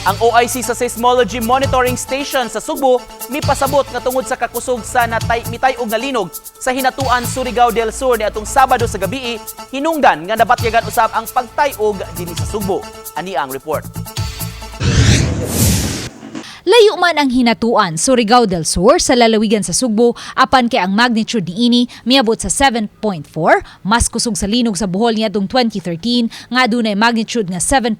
Ang OIC sa Seismology Monitoring Station sa Sugbo mipasabot nga tungod sa kakusog sa natay mitay-og nga linog sa Hinatuan, Surigao del Sur niadtong Sabado sa gabii, hinungdan nga nabatyagan usab ang pagtay-og dinhi sa Sugbo. Ani ang report. Layo man ang Hinatuan, Surigao del Sur sa lalawigan sa Sugbo, apan kay ang magnitude niini miabot sa 7.4, mas kusog sa linog sa Bohol niadtong 2013 nga adunay magnitude nga 7.2,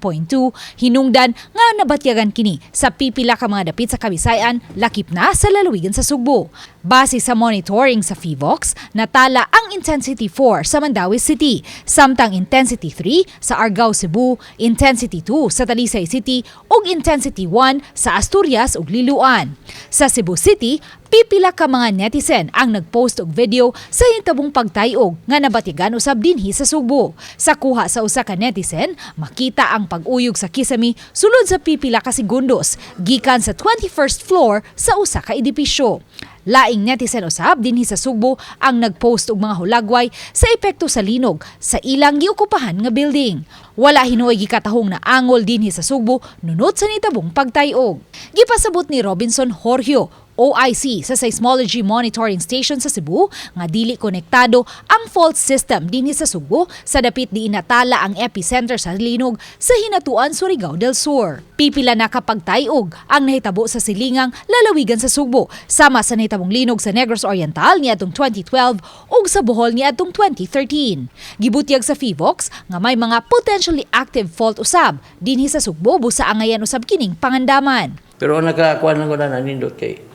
hinungdan nga nabatyagan kini sa pipila ka mga dapit sa Kabisayan, lakip na sa lalawigan sa Sugbo. Base sa monitoring sa PHIVOLCS, natala ang intensity 4 sa Mandaue City, samtang intensity 3 sa Argao, Cebu, intensity 2 sa Talisay City ug intensity 1 sa Asturias ug Liloan. Sa Cebu City, pipila ka mga netizen ang nagpost og video sa hintabong pagtayog nga nabatyagan usab dinhi sa Sugbo. Sa kuha sa usa ka netizen, makita ang pag-uyog sa kisame sulod sa pipila ka segundos gikan sa 21st floor sa usa ka edipisyo. Laing netizen usab dinhi sa Sugbo ang nagpost og mga hulagway sa epekto sa linog sa ilang giukupahan nga building. Wala hinuoy gikatahong na angol dinhi sa Sugbo nunot sa nitabong pagtayog. Gipasabot ni Robinson Jorgio, OIC sa Seismology Monitoring Station sa Cebu, nga dili konektado ang fault system dinhi sa Sugbo sa dapit diin natala ang epicenter sa linog sa Hinatuan, Surigao del Sur. Pipila na ka pagtayog ang nahitabo sa silingang lalawigan sa Sugbo, sama sa nahitabong linog sa Negros Oriental niadtong 2012 ug sa Bohol niadtong 2013. Gibutyag sa PHIVOLCS nga may mga potentially active fault usab dinhi sa Sugbo, busa angayan usab kining pangandaman. Pero ang nakakuha lang ko na nanindot kay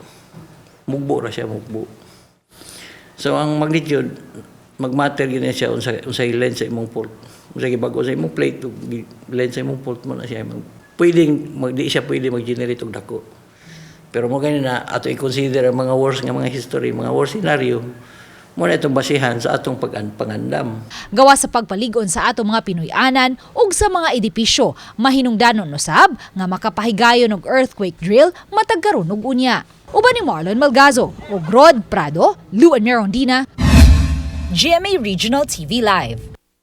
mugbo ra siya, mugbo. So ang magnitude magmatter gid na siya unsa unsay length sa imong fault. Unsa gibago sa imong plate ug length sa imong fault mo na siya mag, pwedeng mag, di siya pwede mag-generate og dako. Pero mo gani na ato i-consider ang mga worst nga mga history, mga worst scenario mo na itong basihan sa atong pag pangandam. Gawa sa pagpalig-on sa atong mga Pinoy-anan ug sa mga edipisyo, mahinungdanon usab nga makapahigayon og earthquake drill matag karon ug unya. Uban ni Marlon Malgazo ug Rod Prado, Luan Merondina, GMA Regional TV Live.